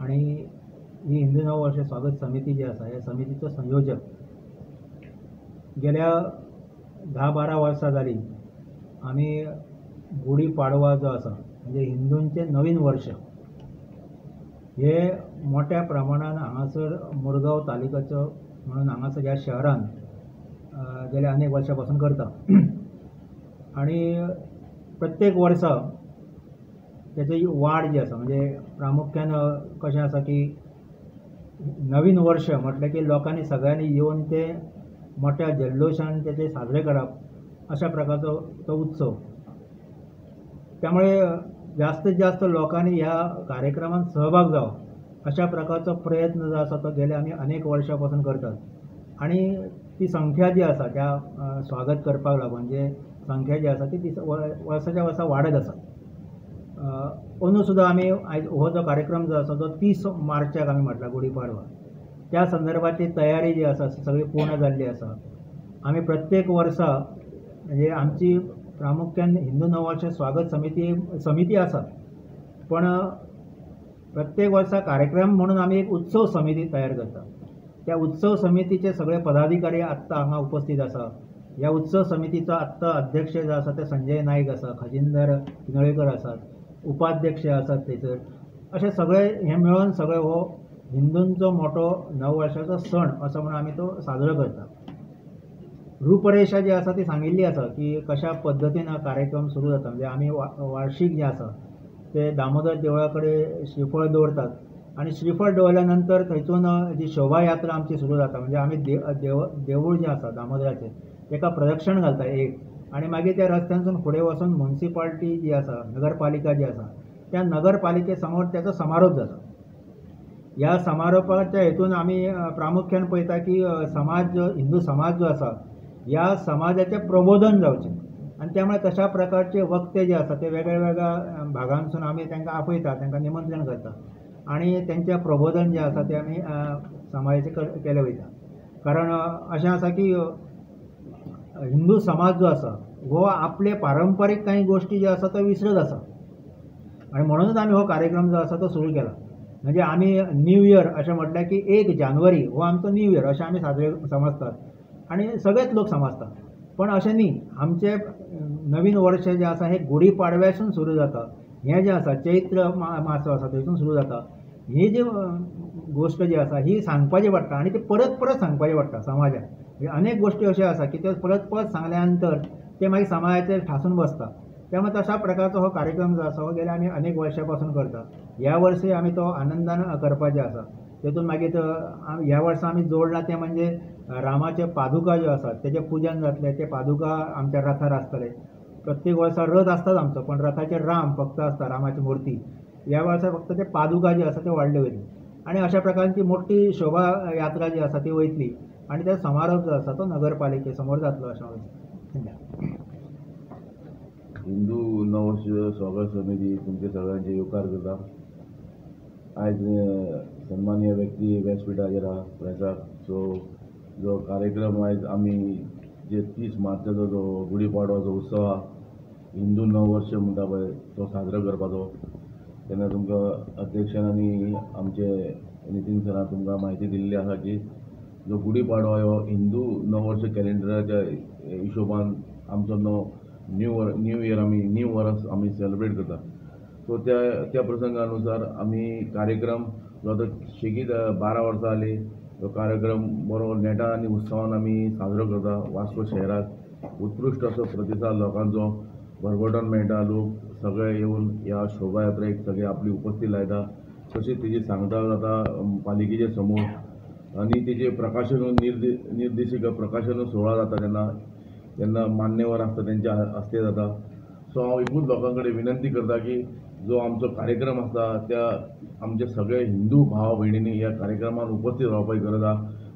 आनी ही हिंदू नववर्ष स्वागत समिती जी आसा ह्या समितीचो संयोजक. गेल्या 10-12 वर्सां जालीं आमी गुडी पाडवा जो आसा म्हणजे हिंदूंचें नवीन वर्ष हे मोठ्या प्रमाणान हांगासर मुरगांव तालुक्याचो म्हणून हांगासर ह्या शहरान गेल्या अनेक वर्सां पासून करता. आनी प्रत्येक वर्सा तेची वाड जी आसा म्हणजे प्रामुख्यान कशें आसा की नवीन वर्ष म्हटलें की लोकांनी सगळ्यांनी येवन ते मोठ्या जल्लोशान तेचे साजरे करप अशा प्रकारचो तो उत्सव. त्यामुळे जास्तीत जास्त लोकांनी ह्या कार्यक्रमात सहभाग जावो अशा प्रकारचो प्रयत्न जो आसा तो गेल्या आमी अनेक वर्सां पासून करतात. आनी ती संख्या जी आसा त्या स्वागत करपाक लागून जे संख्या जी आसा ती वर्साच्या वर्सा वाडत आसा. अंदू सुद्दां आमी आयज हो जो कार्यक्रम जो आसा तो 30 मार्चाक आमी म्हटला गुडी पाडवा, त्या संदर्भाची तयारी जी आसा सगळी पूर्ण जाल्ली आसा. आमी प्रत्येक वर्सा म्हणजे आमची प्रामुख्यान हिंदू नववर्ष स्वागत समिती आसा, पण प्रत्येक वर्सा कार्यक्रम म्हणून आमी एक उत्सव समिती तयार करता. त्या उत्सव समितीचे सगळे पदाधिकारी आत्तां हांगा उपस्थित आसा. ह्या उत्सव समितीचो आत्तां अध्यक्ष जो आसा ते संजय नायक आसा, खजिनदार किनळेकर आसात, उपाध्यक्ष आसात थंयसर. अशे सगळे हे मेळून सगळे हो हिंदूंचो मोठो नववर्षाचो सण असो म्हणून आमी तो साजरो करता. रूपरेशा जी आसा ती सांगिल्ली आसा की कशा पद्दतीन हा कार्यक्रम सुरू जाता. म्हणजे आमी वार्षीक जे आसा ते दामोदर देवळा कडेन श्रीफळ दवरतात आनी श्रीफळ दवरल्या नंतर थंयसून जी शोभा यात्रा आमची सुरू जाता. म्हणजे आमी देवूळ जें आसा दामोदराचें तेका प्रदक्षण घालता एक, आनी मागीर त्या रस्त्यानसून फुडें वचून मुन्सिपाल्टी जी आसा, नगरपालिका जी आसा त्या नगरपालिके समोर त्याचो समारोप जाता. ह्या समारोपाच्या हेतून आमी प्रामुख्यान पळयता की समाज जो हिंदू समाज जो आसा ह्या समाजाचें प्रबोधन जावचें आनी त्यामुळे तशा प्रकारचे वक्ते जे आसा ते वेगळ्या वेगळ्या भागांसून आमी तांकां आपयता, तांकां निमंत्रण करता आनी तेंचें प्रबोधन जें आसा तें आमी समाजाचें केलें वयता. कारण अशें आसा की हिंदू समाज जो आसा हो आपले पारंपारीक कांय गोश्टी ज्यो आसा तो विसरत आसा आनी म्हणूनच आमी हो कार्यक्रम जो आसा तो सुरू केला. म्हणजे आमी न्यू इयर अशें म्हटलें की 1 जानेवारी हो आमचो न्यू इयर अशें आमी साजरे समजतात आनी सगळेच लोक समजतात, पण अशें न्ही. आमचें नवीन वर्ष जें आसा हें गुडी पाडव्यासून सुरू जाता. हें जें आसा चैत्र मास जो आसा थंयसून सुरू जाता. ही जी गोश्ट जी आसा ही सांगपाची पडटा आनी ती परत परत सांगपाची पडटा समाजाक. अनेक गोश्टी अश्यो आसा की त्यो परत परत सांगल्या नंतर ते मागीर समाजाचेर ठासून बसता. त्यामुळे तशा प्रकारचो हो कार्यक्रम जो आसा हो गेल्या आमी अनेक वर्सां पासून करता. ह्या वर्सी आमी तो आनंदान करपाचें आसा. तेतून मागीर ह्या वर्सा आमी जोडला तें म्हणजे रामाचे पादुका ज्यो आसात तेजें पुजन जातलें, ते पादुका आमच्या रथार आसतले. प्रत्येक वर्सा रथ आसताच आमचो, पण रथाचेर राम फक्त आसता, रामाची मूर्ती. ह्या वर्सा फक्त ते पादुका जी आसा ते वाडले वयतले आनी अशा प्रकारान ती मोठी शोभा यात्रा जी आसा ती वयतली आनी ते समारोप जो आसा तो नगरपालिके समोर जातलो अशें म्हाका दिसता. हिंदू नववर्ष स्वागत समिती तुमचे सगळ्यांचे येवकार करता. आयज सन्मानीय व्यक्ती व्यासपीठाचेर आहा प्रेसाक. सो जो कार्यक्रम आयज आमी जे 30 मार्चाचो जो गुडी पाडवाचो उत्सव आहा, हिंदू नववर्ष म्हणटा पळय तो साजरो करपाचो, तेन्ना तुमकां अध्यक्षान आनी आमचे नितीन सरान तुमकां म्हायती दिल्ली आसा की जो गुडी पाडवा हो हिंदू नववर्ष कॅलेंडराच्या हिशोबान आमचो न्यू इयर आमी न्यू वर्स आमी सेलिब्रेट करता. सो त्या प्रसंगानुसार आमी कार्यक्रम जो आतां शेगीत 12 वर्सां जालीं तो कार्यक्रम बरो नेटान आनी उत्सवान आमी साजरो करता. वास्को शहराक उत्कृश्ट असो प्रतिसाद लोकांचो भरभटून मेळटा. लोक सगळे येवन ह्या शोभायात्रेक सगळे आपली उपस्थिती लायता. तशीच तेजी सांगता जाता पालिकेचे समोर आनी तेजे प्रकाशन निर्देशिका प्रकाशन सुवाळा जाता तेन्ना तेन्ना मान्यवर आसता तेंच्या हस्ते जाता. सो हांव एकूच लोकां कडेन विनंती करता की जो आमचो कार्यक्रम आसा त्या आमचे सगळे हिंदू भाव भयणींनी ह्या कार्यक्रमात उपस्थित रावपाची गरज आसा.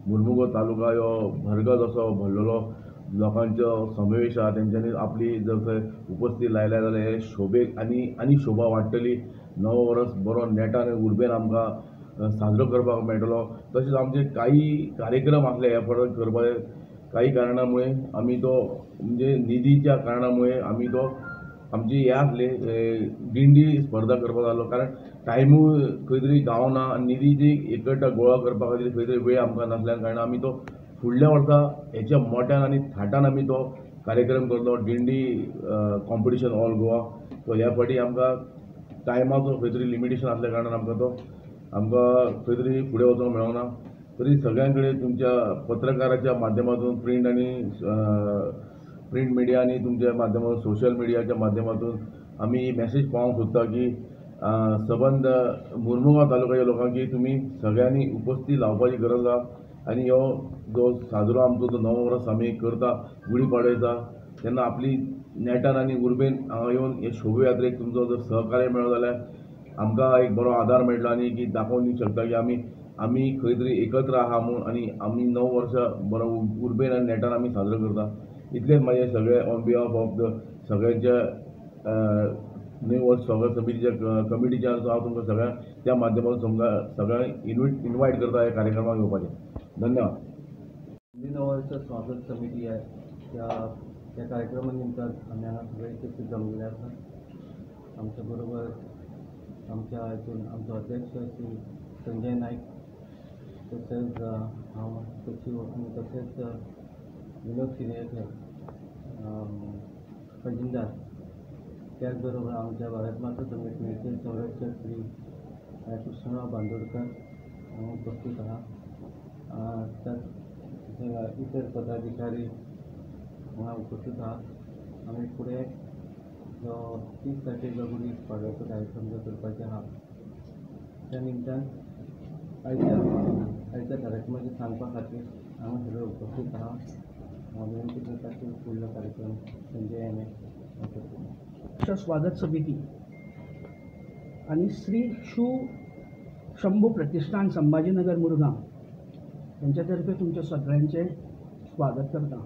मुरमुगांव तालुका ह्यो भरगच असो भरलेलो लोकांचो समावेश आसा. तेंच्यांनी आपली जर थंय उपस्थिती लायल्या जाल्यार हे शोभेक आनी आनी शोभा वाडटली. नवो वर्स बरो नेटान उर्बेन आमकां साजरो करपाक मेळटलो. तशेंच आमचे काही कार्यक्रम आसले ह्या परत करपाचे काही कारणामुळे आमी तो म्हणजे निधीच्या कारणामुळे आमी तो आमची हे आसली दिंडी स्पर्धा करपाक जालो. कारण टायमूय खंय तरी गावना आनी निधी जी एकट्टा गोळा करपा खातीर खंय तरी वेळ आमकां नासल्यान कारणान आमी तो फुडल्या वर्सा हेच्या मोट्यान आनी थाटान आमी तो कार्यक्रम करतलो, दिंडी कॉम्पिटिशन ऑल गोवा. सो ह्या फावटी आमकां टायमाचो खंय तरी लिमिटेशन आसल्या कारणान आमकां तो आमकां खंय तरी फुडें वचोंक मेळना. तरी सगळ्यां कडेन तुमच्या पत्रकाराच्या माध्यमातून प्रिंट आनी प्रिंट मिडिया आनी तुमच्या माध्यमातून सोशल मिडियाच्या माध्यमातून आमी मॅसेज पावोवंक सोदता की सबंद मुर्मुगांव तालुक्याच्या लोकांक की तुमी सगळ्यांनी उपस्थित लावपाची गरज आसा आनी हो जो साजरो आमचो जो नवो वर्स आमी करता गुडी पाडव्याचा तेन्ना आपली नेटान आनी उर्बेन हांगा येवन हे शोभायात्रेक तुमचो जर सहकार्य मेळ्ळो जाल्यार आमकां एक बरो आदार मेळटलो आनी की दाखोवन दिवंक शकता की आमी आमी खंय तरी एकत्र आहा म्हूण आनी आमी 9 वर्सां बरो उर्बेन आनी नेटान आमी साजरो करता. इतलेंच म्हाजें सगळें ऑन बिहाफ ऑफ the सगळ्यांच्या न्यू वर्स स्वागत समितीच्या कमिटीच्या हांव तुमकां सगळ्यांक त्या माध्यमातून सगळ्यांक इनवायट करता ह्या कार्यक्रमाक येवपाचें. धन्यवाद. नववर्ष स्वागत समिती आहे त्या त्या कार्यक्रमा निमतान आमी हांगा सगळे एकत्रीत जमलेले आसा. आमच्या बरोबर आमच्या हितून आमचो अध्यक्ष श्री संजय नायक, तशेंच हांव सचीव आनी तशेंच विनोद सिनेकर खजिनदार, त्याच बरोबर आमच्या भारत माता संघटनेचे संरक्षक श्री कृष्णराव बांदोडकर हांगा उपस्थित आहा. त्याच इतर पदाधिकारी हांगा उपस्थित आहा. आमी फुडें जो 30 तारखेक जो गुडी पाडव्याचो कार्यक्रम जो करपाचे आहा त्या निमतान आयच्या कार्यक्रमाचें सांगपा खातीर हांगा सगळे उपस्थित आहा. हांव विनंती करता की फुडलो कार्यक्रम संजय एम ए. स्वागत समिती आनी श्री शू शंभू प्रतिष्ठान संभाजीनगर मुरगांव यांच्या तर्फे तुमच्या सगळ्यांचे स्वागत करता.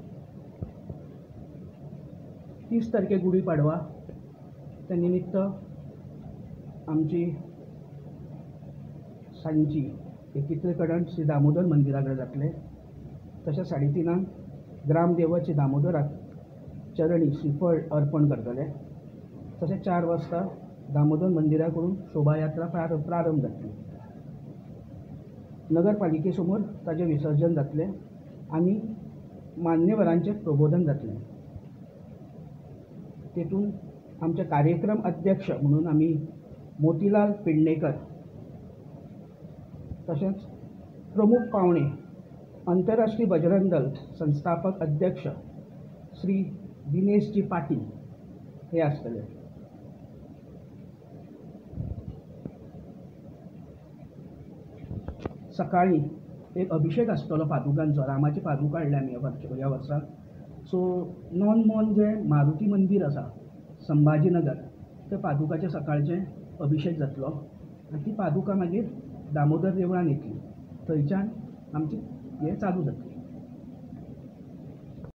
30 तारखे गुढीपाडवा त्या निमित्त आमची सांजची एकत्रीकरण श्री दामोदर मंदिरा कडेन जातलें. तशें 3:30 ग्रामदेवत श्री दामोदराक चरणी श्रीफळ अर्पण करतले. तशें 4 वाजता दामोदर मंदिरा कडून शोभायात्रा प्रारंभ जातली. नगरपालिके समोर ताजें विसर्जन जातलें आनी मान्यवरांचें प्रबोधन जातलें. तेतून आमचे कार्यक्रम अध्यक्ष म्हणून आमी मोतीलाल पेडणेकर, तशेंच प्रमुख पावणे आंतरराष्ट्रीय बजरंग दल संस्थापक अध्यक्ष श्री दिनेशजी पाटील हे आसतले. सकाळी एक अभिषेक आसतलो पादुकांचो, रामाची पादुका हाडल्या आमी ह्या वर्सा. सो नॉन मोन जें मारुती मंदीर आसा संभाजीनगर त्या पादुकाचें सकाळचें अभिषेक जातलो आनी ती पादुका मागीर दामोदर देवळान येतली. थंयच्यान आमची हें चालू जातलें.